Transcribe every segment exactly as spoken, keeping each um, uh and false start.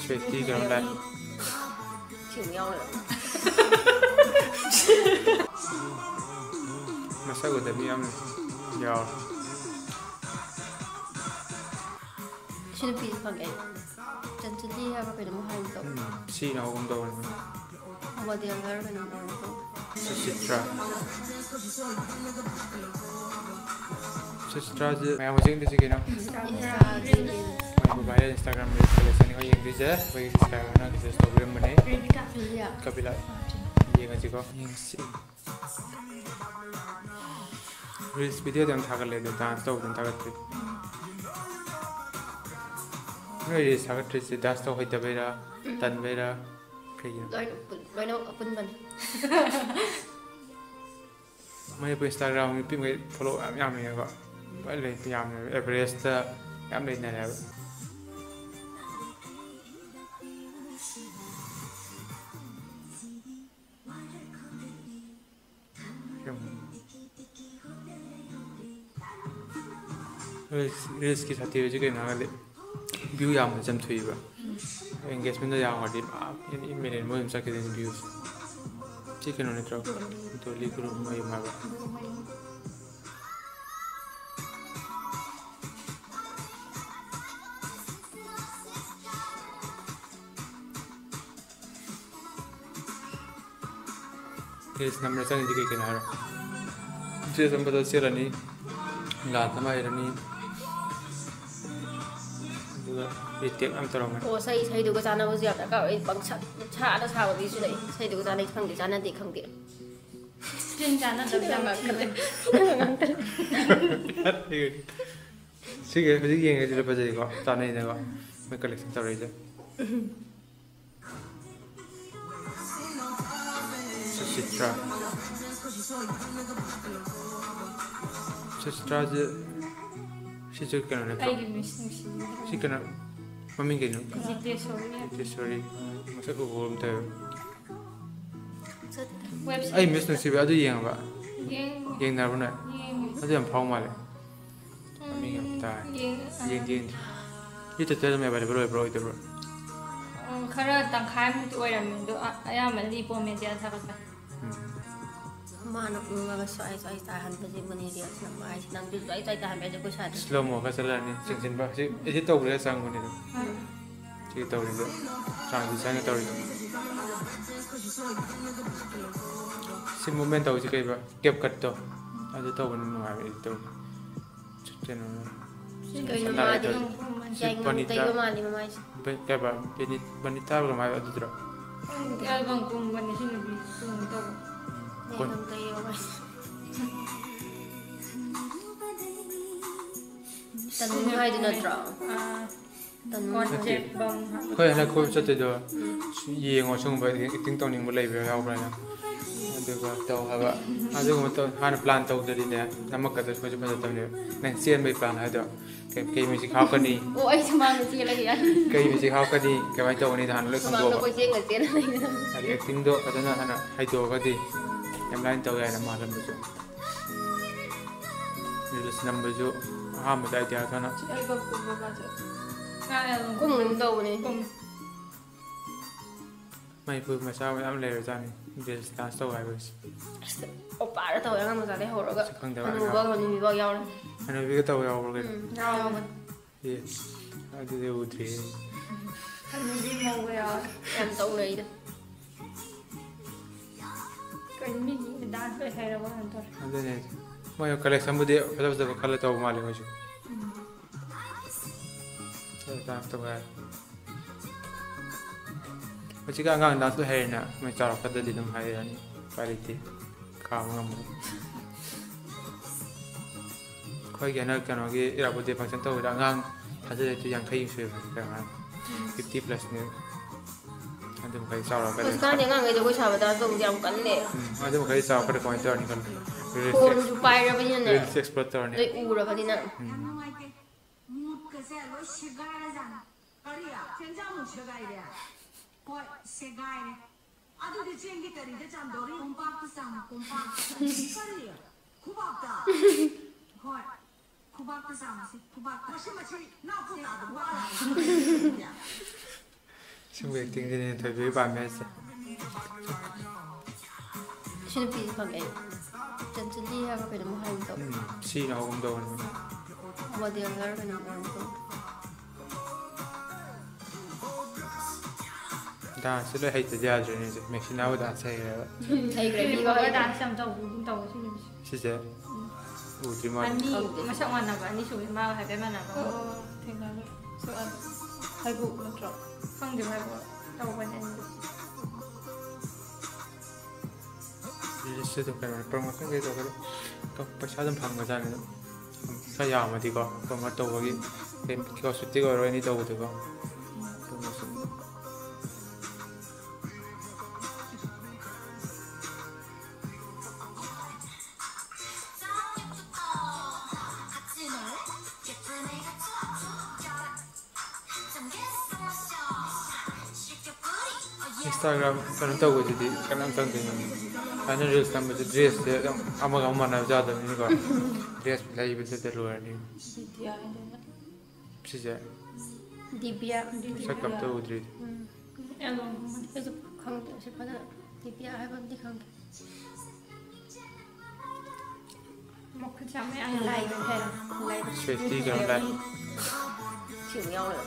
ꯁ꯭ꯋꯦꯇꯤ ꯀꯩꯅꯣ ꯂꯥꯛꯑꯦ꯫ ꯁꯤ ꯑꯃꯨꯛ ꯌꯥꯎꯔꯦ꯫ ꯃꯁꯛ ꯎꯗꯕꯤ ꯌꯥꯝ ꯌꯥꯎꯔꯦ꯫ ꯁꯤ ꯅꯨꯄꯤꯁꯤ ꯈꯪꯉꯦ ꯑꯩ꯫ ꯆꯟꯆꯂꯤ ꯍꯥꯏꯕ꯭ꯔꯥ ꯀꯩꯅꯣꯝ ꯍꯥꯏꯕꯗꯣ꯫ ꯎꯝ, ꯁꯤꯅ ꯍꯧꯒꯨꯝ ꯇꯧꯕꯅꯤ꯫ ꯃꯣꯗꯦꯜ ꯍꯥꯏꯕ꯭ꯔꯥ ꯀꯩꯅꯣꯝ ꯑꯣꯏꯕꯗꯣ꯫ ꯁꯨꯆꯤꯇ꯭ꯔꯥ꯫ ꯁꯨꯆꯤꯇ꯭ꯔꯥꯁꯦ ꯃꯌꯥꯝ ꯍꯧꯖꯤꯛ ꯌꯦꯡꯗꯣꯏꯁꯦ ꯀꯩꯅꯣ? ꯏꯟꯁꯇꯥꯒꯤ Manipur viral Instagram reels collection ꯑꯩꯈꯣꯏ ꯌꯦꯡꯗꯣꯏꯁꯦ꯫ ꯑꯩꯈꯣꯏꯒꯤ subscriberꯅ suggest ꯇꯧꯕꯤꯔꯝꯕꯅꯦ꯫ ꯀꯄꯤꯂꯥ꯫ ꯌꯦꯡꯉꯁꯤꯀꯣ꯫ ꯌꯦꯡꯁꯤ꯫ Reels videoꯗ ꯌꯥꯝ ꯊꯥꯒꯠꯂꯦ ꯑꯗꯣ, dance ꯇꯧꯕꯗꯤ ꯊꯥꯒꯠꯇ꯭ꯔꯤ꯫ ꯅꯣꯏ reels ꯊꯥꯒꯠꯇ꯭ꯔꯤꯁꯦ dance ꯇꯧ ꯍꯩꯇꯕꯩꯔꯥ? ꯇꯟꯕꯩꯔꯥ? ꯀꯩꯒꯤꯅꯣ? ꯂꯣꯏꯅ ꯑꯄꯨꯟ-, ꯂꯣꯏꯅꯃꯛ ꯑꯄꯨꯟꯕꯅꯤ꯫ ꯃꯅꯤꯄꯨꯔ Instagram ꯅꯨꯄꯤꯉꯩ follow ꯌꯥꯝ ꯌꯥꯝꯃꯦꯕ꯫ ꯂꯣꯏ ꯂꯩ, ꯌꯥꯝꯃꯦꯕ꯫ Average ꯇ ꯌꯥꯝ ꯂꯩꯅꯔꯦꯕ꯫ Reels, reelsꯀꯤ ꯁꯥꯊꯤꯕꯁꯤ ꯀꯩꯅꯣ ꯍꯥꯏꯔꯗꯤ, view ꯌꯥꯝꯕꯁꯦ ꯌꯥꯝ ꯊꯨꯏꯕ꯫ Engagementꯗ ꯌꯥꯝꯃꯗꯤ, ꯑꯥ, in, in million ꯃꯣꯏ ꯑꯗꯨꯝ ꯆꯠꯈꯤꯗꯣꯏꯅꯤ views꯫ ꯁꯤ ꯀꯩꯅꯣ ꯅꯠꯇ꯭ꯔꯣ? ꯗꯣꯂꯤ ꯒ꯭ꯔꯨꯞ ꯃꯌꯨꯝ ꯍꯥꯏꯕ꯫ Reels ꯅꯝꯕꯗ ꯆꯪꯉꯤꯁꯤ ꯀꯩ ꯀꯩꯅꯣ ꯍꯥꯏꯔꯣ? Dress ꯑꯃꯗ ꯁꯦꯠꯂꯅꯤ, ꯂꯥꯟ ꯑꯃ ꯍꯩꯔꯅꯤ, ꯑꯗꯨꯒ retake ꯑꯃ ꯇꯧꯔꯝꯒꯅꯤ꯫ ꯑꯣ, ꯏꯁꯩ, ꯏꯁꯩꯗꯨꯒ ꯆꯥꯟꯅꯕꯁꯨ ꯌꯥꯝ ꯗꯔꯀꯥꯔ ꯑꯣꯏ꯫ ꯄꯪꯁꯛ ꯁꯥꯅ ꯁꯥꯕ ꯃꯤꯁꯨ ꯂꯩ꯫ ꯏꯁꯩꯗꯨꯒ ꯆꯥꯟꯅꯩ ꯈꯪꯗꯦ, ꯆꯥꯟꯅꯗꯦ ꯈꯪꯗꯦ꯫ Screen ꯆꯥꯟꯅꯗꯕ ꯌꯥꯝ ꯊꯤꯕꯅꯦ꯫ ꯁꯤꯒꯤ ꯍꯧꯖꯤꯛ ꯌꯦꯡꯉꯁꯤꯗ ꯐꯖꯩꯀꯣ, ꯆꯥꯟꯅꯩꯗꯀꯣ, ꯃꯣꯏ collection ꯇꯧꯔꯛꯏꯁꯦ꯫ ꯁꯨꯆꯤꯇ꯭ꯔꯥ꯫ ꯁꯨꯆꯤꯇ꯭ꯔꯥꯁꯦ ꯁꯤꯁꯨ ꯀꯩꯅꯣ ꯅꯠꯇ꯭ꯔꯣ? ꯑꯩꯒꯤ miss ꯅꯨꯡꯁꯤꯕꯤꯗꯣ꯫ ꯁꯤ ꯀꯩꯅꯣ? ꯃꯃꯤꯡ ꯀꯩꯅꯣ? ꯖꯤꯇꯦꯁꯣꯔꯤ꯫ ꯖꯤꯇꯦꯁꯣꯔꯤ꯫ ꯃꯁꯛ ꯎꯕ ꯑꯃ ꯇꯧꯋꯦꯕ꯫ Website ꯑꯩ ꯃꯤꯁ ꯅꯨꯡꯁꯤꯕꯤ ꯑꯗꯨ ꯌꯦꯡꯉꯕ? ꯌꯦꯡꯉꯦ꯫ ꯌꯦꯡꯅꯔꯕꯣ ꯅꯣꯏ? ꯌꯦꯡꯉꯦ꯫ ꯑꯗꯨ ꯌꯥꯝ ꯐꯥꯎ ꯃꯥꯜꯂꯦ꯫ ꯎꯝ, ꯃꯃꯤꯡ ꯌꯥꯝ ꯇꯥꯏ꯫ ꯌꯦꯡꯉꯦ꯫ ꯌꯦꯡꯗꯤ ꯌꯦꯡꯗ꯭ꯔꯤ꯫ YouTubeꯇ ꯑꯗꯨꯝ available ꯑꯣꯏꯕ꯭ꯔꯣ, ꯑꯣꯏꯗꯕ꯭ꯔꯣ? ꯈꯔ ꯇꯪꯈꯥꯏꯃꯨꯛꯇꯤ ꯑꯣꯏꯔꯝꯃꯦ ꯑꯗꯣ ꯑ- ꯑꯌꯥꯝꯕꯅꯗꯤ ꯏꯄꯣꯝ ꯃꯦꯟꯇꯦꯜ ꯊꯥꯒꯠꯄꯅꯦ꯫ ꯃꯥꯅ ꯎꯪꯉꯒ ꯁ꯭ꯋꯥꯏ ꯁ꯭ꯋꯥꯏ ꯇꯥꯍꯟꯕꯁꯤꯕꯨꯅꯦ ꯔꯤꯜꯁ ꯅꯝꯕ ꯍꯥꯏꯁꯦ꯫ ꯅꯪꯁꯨ ꯁ꯭ꯋꯥꯏ ꯁ꯭ꯋꯥꯏ ꯇꯥꯍꯟꯕ ꯍꯥꯏꯁꯦ ꯑꯩꯈꯣꯏ ꯁꯥꯗ꯭ꯔꯦ꯫ ꯁ꯭ꯂꯣ ꯃꯣ ꯈꯔ ꯆꯠꯂꯛꯑꯅꯤ꯫ ꯆꯤꯡꯁꯤꯟꯕ ꯁꯤ ꯑꯦꯗꯤꯠ ꯇꯧꯕꯗ ꯆꯪꯕꯅꯤꯗ꯫ ꯁꯤ ꯇꯧꯔꯤꯗꯣ ꯇ꯭ꯔꯥꯟꯖꯤꯁꯟꯒ ꯇꯧꯔꯤꯗꯣ꯫ ꯁꯤ ꯃꯨꯚꯃꯦꯟ ꯇꯧꯁꯤ ꯀꯩꯕ ꯀꯦꯞ ꯀꯠꯇꯣ꯫ ꯑꯗꯨ ꯇꯧꯕꯅ ꯅꯨꯡꯉꯥꯏꯕ ꯑꯦꯗꯤꯠ ꯇꯧꯕ꯫ ꯀꯩꯅꯣ ꯀꯩꯅꯣ ꯃꯥꯗꯤ ꯌꯥꯏꯉꯪ ꯇꯩꯕ ꯃꯥꯜꯂꯤ ꯃꯃꯥꯏꯁꯦ꯫ ꯀꯩꯕ ꯕꯅꯤꯇꯥꯕ ꯀꯃꯥꯏ ꯑꯗꯨꯗꯨꯔꯣ? ꯑꯦꯜꯕꯝ ꯀꯨꯝꯕꯅꯦ ꯁꯤ ꯅꯨꯄꯤ ꯀꯩꯅꯣ ꯇꯧꯕ꯫ ꯀꯣꯟ- ꯌꯥꯏꯉꯪ ꯇꯩꯕ ꯃꯥꯜꯂꯤ꯫ ꯇꯅꯨ ꯍꯥꯏꯗꯨ ꯅꯠꯇ꯭ꯔꯣ? ꯑꯥ, ꯇꯅꯨ concept bomb ꯍꯥꯏꯕ꯫ ꯑꯩꯈꯣꯏ ꯍꯟꯗꯛ ꯀꯣꯏꯕ ꯆꯠꯇꯣꯏꯗꯣ ꯌꯦꯡꯉꯣ ꯁꯤꯒꯨꯝꯕ ꯑꯦꯛꯇꯤꯡ ꯇꯧꯅꯤꯡꯕ ꯂꯩꯕ꯭ꯔꯥ ꯌꯥꯎꯕ꯭ꯔꯥꯅ ꯑꯗꯨꯒ ꯇꯧ ꯍꯥꯏꯕ꯫ ꯑꯗꯨꯒꯨꯝꯕ ꯇꯧ ꯍꯥꯟꯅ ꯄ꯭ꯂꯥꯟ ꯇꯧꯗ꯭ꯔꯗꯤꯅꯦ ꯅꯝꯃꯛꯀꯗꯣꯏ ꯁꯣꯏꯁꯨ ꯐꯖꯗꯕꯅꯦꯕ꯫ ꯅꯪ ꯆꯦꯟꯕꯒꯤ ꯄ꯭ꯂꯥꯟ ꯍꯥꯏꯗꯣ ꯀꯩ ꯀꯩ ꯃ꯭ꯌꯨꯖꯤꯛ ꯍꯥꯞꯀꯅꯤ? ꯑꯣ ꯑꯩ ꯁꯨꯃꯥꯡꯗ ꯆꯦꯜꯂꯒꯦ ꯌꯥꯏ꯫ ꯀꯩ ꯃ꯭ꯌꯨꯖꯤꯛ ꯍꯥꯞꯀꯅꯤ? ꯀꯃꯥꯏꯅ ꯇꯧꯒꯅꯤꯗꯣ ꯍꯥꯟꯅ ꯂꯣꯏ ꯁꯨꯃꯥꯡꯗ ꯈꯪꯗꯣꯛꯑꯣ꯫ ꯀꯣꯏꯆꯦꯟꯒ ꯆꯦꯜꯂ ꯂꯩꯒꯗꯕꯅꯤ꯫ ꯍꯥꯏꯗꯤ ꯑꯦꯛꯇꯤꯡꯗꯣ ꯐꯖꯅ ꯍꯥꯟꯅ ꯍꯩꯗꯣꯛꯑꯒꯗꯤ ꯌꯥꯝ ꯂꯥꯏꯅ ꯇꯧ ꯌꯥꯏꯅ ꯃꯥꯜꯂꯝꯕꯁꯨ꯫ ꯔꯤꯜꯁ ꯅꯝꯕꯁꯨ ꯑꯍꯥꯟꯕꯗ ꯑꯥꯏꯗꯤꯌꯥ ꯈꯔ ꯑꯦꯜꯕꯝ ꯀꯨꯝꯕ ꯃꯥꯁꯦ꯫ ꯃꯥ ꯑꯦꯜꯕꯝ ꯀꯨꯝꯒꯨꯝ ꯇꯧꯕꯅꯦ꯫ ꯀꯨꯝ- ꯃꯅꯤꯄꯨꯔ ꯃꯆꯥ ꯃꯌꯥꯝ ꯂꯩꯔꯖꯥꯠꯅꯤ ꯔꯤꯜꯁ ꯗꯥꯟꯁ ꯇꯧꯕ ꯍꯥꯏꯕꯁꯦ꯫ ꯑꯁ ꯑꯣꯄꯥꯔ ꯇꯧꯋꯦ ꯑꯉꯥꯡ ꯃꯆꯥꯗꯩ ꯍꯧꯔꯒ ꯁꯛ ꯈꯪꯗꯕ ꯍꯅꯨꯕ ꯑꯉꯥꯡ꯫ ꯍꯅꯨꯕꯤꯐꯥꯎ ꯌꯥꯎꯔꯦ꯫ ꯍꯅꯨꯕꯤꯒ ꯇꯧꯕ ꯌꯥꯎꯕ꯭ꯔꯣ ꯀꯩꯅꯣ? ꯌꯥꯎꯕꯅꯦ꯫ ꯑꯦ ꯑꯗꯨꯗꯤ ꯎꯗ꯭ꯔꯤꯌꯦ꯫ ꯍꯅꯨꯕꯤ ꯃꯧꯒ ꯌꯥꯎꯔꯦ꯫ ꯌꯥꯝ ꯇꯧꯅꯩꯗ꯫ ꯀꯩꯅꯣ ꯃꯤꯒꯤ ꯗꯥꯟꯁ ꯂꯣꯏ ꯍꯩꯔꯕ ꯀꯩꯅꯣ ꯇꯧꯔꯦ꯫ ꯑꯗꯨꯅꯦ ꯃꯣꯏ ꯀꯂꯦꯛꯁꯟꯕꯨꯗꯤ ꯐꯖ ꯐꯖꯕ ꯈꯜꯂ ꯇꯧꯕ ꯃꯥꯜꯂꯦ ꯃꯣꯏꯁꯨ꯫ ꯗꯥꯟꯁ ꯇꯧꯕ ꯍꯥꯏꯔꯦ꯫ ꯍꯧꯖꯤꯛꯀꯤ ꯑꯉꯥꯡ ꯗꯥꯟꯁ ꯂꯣꯏ ꯍꯩꯔꯦꯅ ꯃꯣꯏ ꯆꯥꯎꯔꯛꯄꯗꯗꯤ ꯑꯗꯨꯝ ꯍꯩꯔꯅꯤ꯫ ꯎꯄꯥꯏ ꯂꯩꯇꯦ꯫ ꯀꯥꯕ ꯉꯝꯃꯣꯏ꯫ ꯑꯩꯈꯣꯏꯒꯤ ꯍꯟꯗꯛ ꯀꯩꯅꯣꯒꯤ ꯏꯔꯥꯕꯣꯠ ꯗꯦ ꯐꯪꯁꯟ ꯇꯧꯕꯗ ꯑꯉꯥꯡ ꯊꯥꯖꯗꯦ ꯌꯥꯡꯈꯩ ꯁꯨꯏꯕ ꯑꯉꯥꯡ ꯐꯤꯐꯇꯤ ꯄ꯭ꯂꯁꯅꯦꯕ꯫ ꯑꯗꯨ ꯃꯈꯩ ꯆꯥꯎꯔꯛꯑꯀꯗꯤ ꯍꯧꯖꯤꯛꯀꯥꯟꯗꯤ ꯑꯉꯥꯡꯈꯩꯗꯣ ꯑꯩꯈꯣꯏ ꯁꯥꯕ ꯗꯥꯟꯁ ꯇꯧꯕꯁꯦ ꯌꯥꯝ ꯀꯜꯂꯦ꯫ ꯎꯝ ꯑꯗꯨ ꯃꯈꯩ ꯆꯥꯎꯔꯛꯄꯗ ꯀꯃꯥꯏꯅ ꯇꯧꯔꯅꯤ ꯈꯜꯂꯣ꯫ ꯔꯤꯜꯁ ꯐꯣꯟꯁꯨ ꯄꯥꯏꯔꯕꯅꯤꯅꯅꯦ꯫ ꯔꯤꯜꯁ ꯑꯦꯛꯁꯄ꯭ꯂꯣꯔ ꯇꯧꯔꯅꯤ꯫ ꯂꯣꯏ ꯎꯔꯕꯅꯤꯅ꯫ ꯎꯝ ꯅꯨꯡꯉꯥꯏꯇꯦ꯫ ꯃꯨꯠꯀꯁꯦ ꯂꯣꯏ ꯁꯦꯒꯥꯏꯔꯖꯥꯠꯅꯤ꯫ ꯀꯔꯤ? ꯆꯦꯟꯖꯥꯡꯃꯨꯛ ꯁꯦꯒꯥꯏꯔꯦ? ꯍꯣꯏ, ꯁꯦꯒꯥꯏꯔꯦ꯫ ꯑꯗꯨꯗꯤ ꯆꯦꯡꯒꯤ ꯀꯔꯤꯗ ꯆꯥꯝꯗꯧꯔꯤ? Compact ꯆꯥꯝꯃꯨ, compact. ꯀꯔꯤ? ꯈꯨꯕꯥꯛꯇ? ꯍꯣꯏ, ꯈꯨꯕꯥꯛꯇ ꯆꯥꯝꯃꯨꯁꯤ, ꯈꯨꯕꯥꯛꯇ꯫ ꯃꯁꯤ, ꯃꯁꯤ ꯅꯥꯎ ꯀꯣꯛꯇꯥꯗꯕ ꯋꯥ ꯉꯥꯡꯉꯤ꯫ ꯁꯤꯒꯨꯝꯕ ꯑꯦꯛꯇꯤꯡꯁꯤꯅꯦ ꯊꯣꯏꯕꯤꯒꯤ ꯄꯥꯝꯃꯦ ꯍꯥꯏꯁꯦ꯫ ꯁꯤ ꯅꯨꯄꯤꯁꯦ ꯈꯪꯉꯦ ꯑꯩ꯫ ꯆꯟꯆꯂꯤ ꯍꯥꯏꯕ꯭ꯔꯥ ꯀꯩꯅꯣꯝ ꯍꯥꯏꯒꯨꯝ ꯇꯧ꯫ ꯎꯝ, ꯁꯤꯅ ꯍꯧꯒꯨꯝ ꯇꯧꯕꯅꯤ꯫ ꯃꯣꯗꯦꯜꯅꯔ ꯀꯩꯅꯣꯝ ꯑꯣꯏꯔꯝꯒꯨꯝ ꯇꯧ꯫ ꯗꯥꯟꯁꯁꯦ ꯂꯣꯏ ꯍꯩꯇꯗꯤ ꯌꯥꯗ꯭ꯔꯦꯅꯦ ꯍꯧꯖꯤꯛ꯫ ꯃꯦꯛꯁꯤꯅꯥꯕꯨ ꯗꯥꯟꯁ ꯍꯩꯈ꯭ꯔꯦꯕ꯫ ꯍꯩꯈ꯭ꯔꯦ, ꯃꯤ ꯐꯤꯕꯝ ꯐꯥꯎꯕ ꯍꯩꯈ꯭ꯔꯦ꯫ ꯗꯥꯟꯁ ꯌꯥꯝ ꯇꯧꯕꯒꯨꯝ ꯇꯧꯋꯦ ꯁꯤ ꯅꯨꯃꯤꯠꯁꯦ꯫ ꯁꯤꯁꯦ? ꯎꯝ꯫ ꯎꯗ꯭ꯔꯤ ꯃꯥꯜꯂꯦ꯫ ꯑꯅꯤ ꯈꯪꯗꯦ꯫ ꯃꯁꯛ ꯃꯥꯟꯅꯕ ꯑꯅꯤ ꯁꯨꯏ, ꯃꯥꯒ ꯍꯥꯏꯐꯦꯠ ꯃꯥꯟꯅꯕ꯫ ꯑꯣ, ꯊꯦꯡꯅꯔꯦ꯫ ꯁꯤ ꯑꯅꯤ꯫ ꯍꯩꯕꯣꯛ ꯅꯠꯇ꯭ꯔꯣ? ꯈꯪꯗꯦ, ꯍꯩꯕꯣꯛ ꯇꯧꯕꯅꯦ ꯑꯅꯤꯗꯣ꯫ ꯔꯤꯜꯁꯁꯨ ꯑꯗꯨꯝ ꯀꯩꯅꯣ, ꯄ꯭ꯔꯣꯃꯣꯁꯟ ꯀꯩ ꯇꯧꯔꯒ ꯑꯗꯨꯝ ꯄꯩꯁꯥ ꯑꯗꯨꯝ ꯐꯪꯕꯖꯥꯠꯅꯤ ꯑꯗꯨꯝ꯫ ꯈꯔ ꯌꯥꯝꯃꯗꯤꯀꯣ, ꯄ꯭ꯔꯣꯃꯣꯠ ꯇꯧꯕꯒꯤ, ꯀꯩ ꯀꯣꯁꯃꯦꯇꯤꯛ ꯑꯣꯏꯔꯣ ꯑꯦꯅꯤ ꯇꯧꯕꯗꯀꯣ꯫ ꯄ꯭ꯔꯣꯃꯣꯁꯟ꯫ ꯏꯟꯁꯇꯥꯒ꯭ꯔꯥꯝ ꯀꯩꯅꯣ ꯇꯧꯕꯗꯨꯗꯤ ꯀꯅꯥꯝ ꯆꯪꯗꯣꯏꯅꯣ? ꯑꯩꯅ ꯔꯤꯜꯁ ꯅꯝꯕꯁꯦ ꯗ꯭ꯔꯦꯁꯁꯦ ꯑꯗꯨꯝ ꯑꯃꯒ ꯑꯃ ꯃꯥꯟꯅꯕ ꯌꯥꯗꯕꯅꯤꯅꯀꯣ꯫ ꯗ꯭ꯔꯦꯁ ꯂꯩꯕꯗꯨꯗ ꯂꯣꯏꯔꯅꯤ꯫ ꯕꯤꯗ꯭ꯌꯥ ꯍꯥꯏꯗꯅ꯫ ꯁꯤꯁꯦ? ꯗꯤꯕ꯭ꯌꯥ꯫ ꯁꯛꯀ ꯑꯝꯇ ꯎꯗ꯭ꯔꯤ꯫ ꯎꯝ꯫ ꯑꯦꯜꯕꯝꯒꯨꯝꯕꯗꯤ ꯑꯩꯁꯨ ꯈꯪꯗꯦ, ꯁꯤ ꯐꯖꯅ ꯗꯤꯕ꯭ꯌꯥ ꯍꯥꯏꯕ ꯑꯃꯗꯤ ꯈꯪꯗꯦ꯫ ꯃꯈꯨꯠ ꯌꯥꯝ ꯃꯌꯥꯝ ꯂꯥꯏꯕ ꯍꯦ, ꯂꯥꯏꯕ꯫ ꯁ꯭ꯋꯦꯇꯤ ꯀꯩꯅꯣ ꯂꯥꯏ꯫ ꯁꯤ ꯑꯃꯨꯛ ꯌꯥꯎꯔꯦ꯫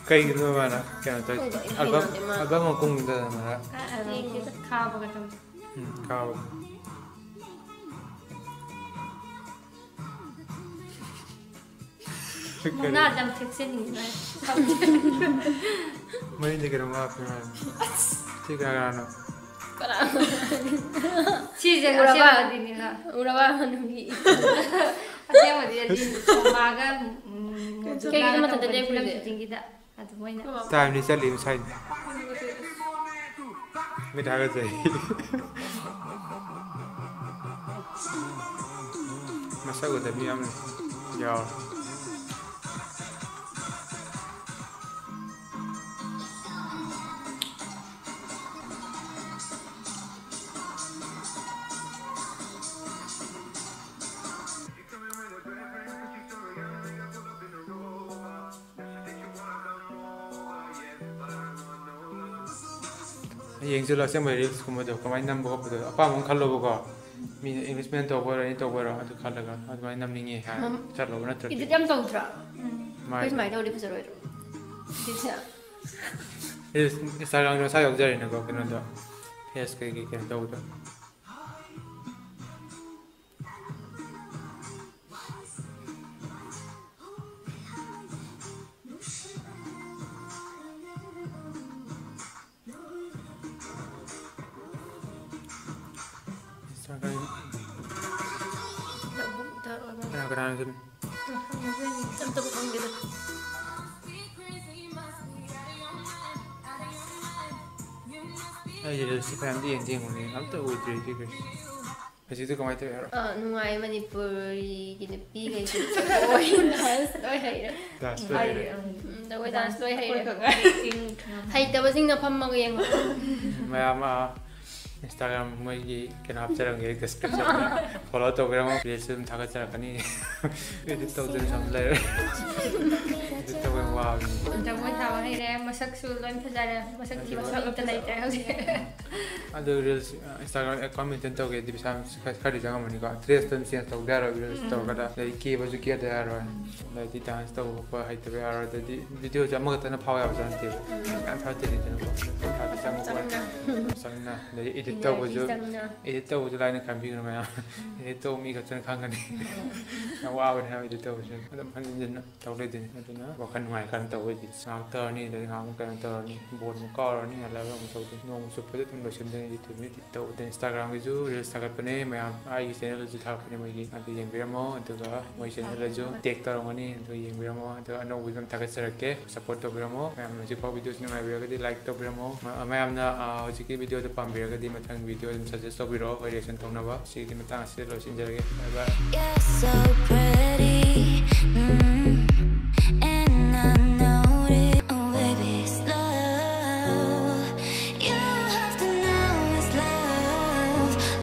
ꯀꯩꯒꯤꯅꯣ ꯃꯥꯅ ꯀꯩꯅꯣ ꯇꯧꯔꯤꯁꯦ? ꯈꯪꯗꯦ, ꯑꯩ ꯑꯜꯕꯝ, ꯍꯩꯅꯗꯦ ꯃꯥ꯫ ꯑꯜꯕꯝ ꯑꯃ ꯀꯨꯝꯒꯗꯕ ꯃꯥꯅ꯫ ꯑ, ꯑ, ꯌꯦꯡꯒꯦꯗ꯫ ꯈꯥꯕꯒ ꯇꯧ꯫ ꯎꯝ, ꯈꯥꯕꯒ꯫ ꯃꯨꯛꯅꯥꯁꯦ ꯌꯥꯝ ꯊꯦꯛꯆꯅꯤꯡꯉꯤ ꯃꯥ꯫ ꯃꯌꯨꯝꯗ ꯀꯩꯅꯣꯝ ꯍꯥꯞꯄꯦ ꯃꯥ꯫ ꯁꯤ ꯀꯅꯥ ꯀꯅꯥꯅꯣ? ꯀꯅꯥꯅꯣ? ꯁꯤꯁꯦ ꯎꯔꯕ? ꯑꯁꯦꯡꯕꯗꯤꯅꯦ ꯍꯥ꯫ ꯎꯔꯕ ꯍꯅꯨꯕꯤ? ꯑꯁꯦꯡꯕꯗꯤ ꯑꯗꯤ ꯁꯣꯃꯥꯒ, ꯎꯝ, ꯀꯩꯒꯤꯅꯣ ꯃꯊꯟꯇ ꯇꯧꯕꯅꯤ ꯂꯦꯞꯄꯤꯁꯦ? ꯐꯤꯂꯝ ꯁꯨꯇꯤꯡꯒꯤꯗ꯫ ꯑꯗꯨꯃꯥꯏꯅ꯫ ꯇꯥꯏꯝꯗꯤ ꯆꯠꯂꯤ ꯉꯁꯥꯏꯗꯤ꯫ ꯃꯤꯠ ꯍꯥꯒꯠꯆꯩ꯫ ꯃꯁꯛ ꯎꯗꯕꯤ ꯌꯥꯝ ꯌꯥꯎꯔꯦ꯫ ꯌꯦꯡꯁꯤꯜꯂꯣ ꯑꯁꯦꯡꯕ ꯔꯤꯜꯁꯀꯨꯝꯕꯗꯣ ꯀꯃꯥꯏꯅ ꯅꯝꯕ ꯈꯣꯠꯄꯗꯣ, ꯑꯄꯥꯝꯕ ꯑꯃ ꯈꯜꯂꯣꯕꯀꯣ꯫ ꯃꯤꯅ ꯏꯪꯂꯤꯁꯃꯦꯟ ꯇꯧꯕ ꯑꯣꯏꯔꯣ, ꯑꯩꯅ ꯇꯧꯕ ꯑꯣꯏꯔꯣ, ꯑꯗꯨꯃꯥꯏꯅ ꯅꯝꯅꯤꯡꯉꯦ ꯍꯥꯏꯔ ꯃꯝ- ꯆꯠꯂꯣꯕ꯫ ꯅꯠꯇ꯭ꯔꯗꯤ ꯏꯗꯤꯠ ꯌꯥꯝ ꯇꯧꯗ꯭ꯔꯥ? ꯃꯥꯏ ꯑꯩꯈꯣꯏ ꯁꯨꯃꯥꯏꯅ ꯇꯧꯔꯗꯤ ꯐꯖꯔꯣꯏꯗ꯭ꯔꯣ? ꯏꯗꯤꯠꯁꯦ? ꯔꯤꯜꯁ ꯏꯟꯁꯇꯥꯒ꯭ꯔꯥꯝꯗ ꯃꯁꯥ ꯌꯥꯎꯖꯔꯦꯅꯀꯣ, ꯀꯩꯅꯣꯗꯣ, ꯐꯦꯁ ꯀꯩꯀꯩ ꯀꯩꯅꯣ ꯇꯧꯕꯗꯣ꯫ ꯏꯟꯁꯇꯥꯒ꯭ꯔꯥꯝ ꯂꯧꯕꯨꯛꯇ ꯑꯣꯏꯕ ꯀꯅꯥ ꯀꯅꯥꯅꯣ ꯁꯨꯝ ꯑꯝꯇꯕꯨ ꯈꯪꯗꯦꯗ꯫ ꯑꯩꯁꯦ ꯔꯤꯜꯁꯁꯤ ꯐꯅꯌꯥꯝꯗꯤ ꯌꯦꯡꯗꯤ ꯌꯦꯡꯉꯨꯅꯦ, ꯑꯝꯇ ꯎꯗ꯭ꯔꯤ ꯁꯤ ꯀꯩꯁꯨ꯫ ꯍꯧꯖꯤꯛꯇꯤ ꯀꯃꯥꯏꯅ ꯇꯧꯋꯤ ꯍꯥꯏꯔꯣ? ꯑ, ꯅꯨꯡꯉꯥꯏ꯫ ꯃꯅꯤꯄꯨꯔꯤꯒꯤ ꯅꯨꯄꯤꯈꯩꯁꯦ ꯖꯒꯣꯏ ꯗꯥꯟꯁ ꯂꯣꯏ ꯍꯩꯔꯦ꯫ ꯗꯥꯟꯁ ꯂꯣꯏ ꯍꯩꯔꯦ꯫ ꯎꯝ, ꯖꯒꯣꯏ ꯗꯥꯟꯁ ꯂꯣꯏ ꯍꯩꯔꯦ꯫ ꯑꯩꯈꯣꯏ ꯈꯛ ꯍꯩꯇꯕꯁꯤꯡꯅ ꯐꯝꯃꯒ ꯌꯦꯡꯉꯣ꯫ ꯃꯌꯥꯝ ꯏꯟꯁꯇꯥꯒ꯭ꯔꯥꯝ ꯃꯣꯏꯒꯤ ꯀꯩꯅꯣ ꯍꯥꯞꯆꯔꯝꯒꯦ ꯗꯤꯁꯀ꯭ꯔꯤꯞꯁꯟꯗ, ꯐꯣꯂꯣ ꯇꯧꯕꯤꯔꯝꯃꯣ꯫ ꯔꯤꯜꯁꯁꯨ ꯑꯗꯨꯝ ꯊꯥꯒꯠꯆꯔꯛꯀꯅꯤ꯫ ꯏꯗꯤꯠ ꯇꯧꯗꯅ ꯁꯨꯝ ꯂꯩꯔꯦ꯫ ꯏꯗꯤꯠ ꯇꯧꯕ ꯌꯥꯝ ꯋꯥꯕꯅꯤ꯫ ꯖꯒꯣꯏ ꯁꯥꯕ ꯍꯩꯔꯦ, ꯃꯁꯛꯁꯨ ꯂꯣꯏ ꯐꯖꯔꯦ, ꯃꯁꯛ ꯊꯤꯕ ꯃꯤ ꯑꯝꯇ ꯂꯩꯇ꯭ꯔꯦ ꯍꯧꯖꯤꯛ꯫ ꯑꯗꯣ ꯔꯤꯜꯁ ꯏꯟꯁꯇꯥꯒ꯭ꯔꯥꯝ ꯑꯦꯀꯥꯎꯟ ꯃꯦꯟꯇꯦꯟ ꯇꯧꯒꯦꯗꯤ ꯄꯩꯁꯥ ꯈꯔ- ꯈꯔꯗꯤ ꯆꯪꯉꯝꯃꯅꯤꯀꯣ꯫ ꯗ꯭ꯔꯦꯁꯇ ꯑꯗꯨꯝ ꯆꯦꯟꯖ ꯇꯧꯗ ꯌꯥꯔꯣꯏ ꯔꯤꯜꯁ ꯇꯧꯔꯒꯗ꯫ ꯑꯗꯩ ꯀꯦꯕꯁꯨ ꯀꯦꯗ ꯌꯥꯔꯣꯏ꯫ ꯑꯗꯩꯗꯤ ꯗꯥꯟꯁ ꯇꯧꯕ ꯈꯣꯠꯄ ꯍꯩꯇꯕ ꯌꯥꯔꯣꯏ꯫ ꯑꯗꯩꯗꯤ ꯚꯤꯗꯤꯑꯣꯁꯦ ꯑꯃꯈꯛꯇꯅ ꯐꯥꯎ ꯌꯥꯕꯁꯨ ꯅꯠꯇꯦꯕ꯫ ꯃꯌꯥꯝ ꯊꯥꯒꯠꯇꯣꯏꯅꯤꯗꯅꯀꯣ꯫ ꯄꯩꯁꯥꯗꯤ ꯆꯪꯕ ꯄꯣꯠ꯫ ꯆꯪꯅ꯫ ꯑꯗꯩ ꯏꯗꯤꯠ ꯇꯧꯕꯁꯨ ꯆꯪꯅ꯫ ꯏꯗꯤꯠ ꯇꯧꯕꯁꯨ ꯂꯥꯏꯅ ꯈꯟꯕꯤꯒꯅꯨ ꯃꯌꯥꯝ꯫ ꯏꯗꯤꯠ ꯇꯧꯕ ꯃꯤ ꯈꯛꯇꯅ ꯈꯪꯒꯅꯤ꯫ ꯌꯥꯝ ꯋꯥꯕꯅꯦ ꯍꯥꯏꯕ ꯏꯗꯤꯠ ꯇꯧꯕꯁꯨ꯫ ꯑꯗꯨꯝ ꯍꯟꯖꯤꯟ ꯍꯟꯖꯤꯟꯅ ꯇꯧ ꯂꯩꯗꯣꯏꯅꯤ꯫ ꯑꯗꯨꯅ ꯋꯥꯈꯜ ꯅꯨꯡꯉꯥꯏꯔꯀꯥꯟꯗ ꯇꯧꯕ ꯑꯣꯏꯗꯤ ꯉꯥꯏꯍꯥꯛ ꯇꯧꯔꯅꯤ, ꯑꯗꯩ ꯉꯥꯏꯍꯥꯛ ꯑꯃꯨꯛ ꯀꯩꯅꯣ ꯇꯧꯔꯅꯤ, ꯕꯣꯜ ꯑꯃꯨꯛ ꯀꯥꯎꯔꯅꯤ, ꯍꯜꯂꯛꯑꯒ ꯑꯃꯨꯛ ꯇꯧꯗꯣꯏꯅꯤ꯫ ꯅꯣꯡꯃ ꯆꯨꯞꯄꯗ ꯑꯗꯨꯝ ꯂꯣꯏꯁꯤꯟꯗꯣꯏꯅꯤ ꯌꯨꯇ꯭ꯌꯨꯕ ꯇꯧꯕꯗ꯫ ꯏꯟꯁꯇꯥꯒ꯭ꯔꯥꯝꯒꯤꯁꯨ ꯔꯤꯜꯁ ꯊꯥꯒꯠꯄꯅꯦ ꯃꯌꯥꯝ, ꯑꯩꯒꯤ ꯆꯦꯅꯦꯜꯗꯁꯨ ꯊꯥꯒꯠꯄꯅꯦ ꯃꯣꯏꯒꯤ, ꯑꯗꯨ ꯌꯦꯡꯕꯤꯔꯝꯃꯣ꯫ ꯑꯗꯨꯒ ꯃꯣꯏ ꯆꯦꯅꯦꯜꯗꯁꯨ ꯇꯦꯛ ꯇꯧꯔꯝꯒꯅꯤ, ꯑꯗꯨ ꯌꯦꯡꯕꯤꯔꯝꯃꯣ꯫ ꯑꯗꯨꯒ ꯑꯅꯧꯕꯁꯨ ꯑꯗꯨꯝ ꯊꯥꯒꯠꯆꯔꯛꯀꯦ, ꯁꯞꯄꯣꯔꯠ ꯇꯧꯕꯤꯔꯝꯃꯣ꯫ ꯃꯌꯥꯝꯅ ꯍꯧꯖꯤꯛꯐꯥꯎ ꯚꯤꯗꯤꯑꯣꯁꯤ ꯅꯨꯡꯉꯥꯏꯕꯤꯔꯒꯗꯤ ꯂꯥꯏꯛ ꯇꯧꯕꯤꯔꯝꯃꯣ꯫ ꯃ- ꯃꯌꯥꯝꯅ ꯑ, ꯍꯧꯖꯤꯛꯀꯤ ꯚꯤꯗꯤꯑꯣꯗꯣ ꯄꯥꯝꯕꯤꯔꯒꯗꯤ ꯃꯊꯪ ꯚꯤꯗꯤꯑꯣ ꯑꯗꯨꯝ ꯁꯖꯦꯁ ꯇꯧꯕꯤꯔꯛꯑꯣ, ꯑꯩꯈꯣꯏ ꯔꯤꯌꯦꯛꯁꯟ ꯇꯧꯅꯕ꯫ ꯁꯤꯒꯤꯗꯤ ꯃꯇꯥꯡ ꯑꯁꯤꯗ ꯂꯣꯏꯁꯤꯟꯖꯔꯒꯦ꯫ ꯕꯥꯏ ꯕꯥꯏ꯫ You're so pretty. Mm.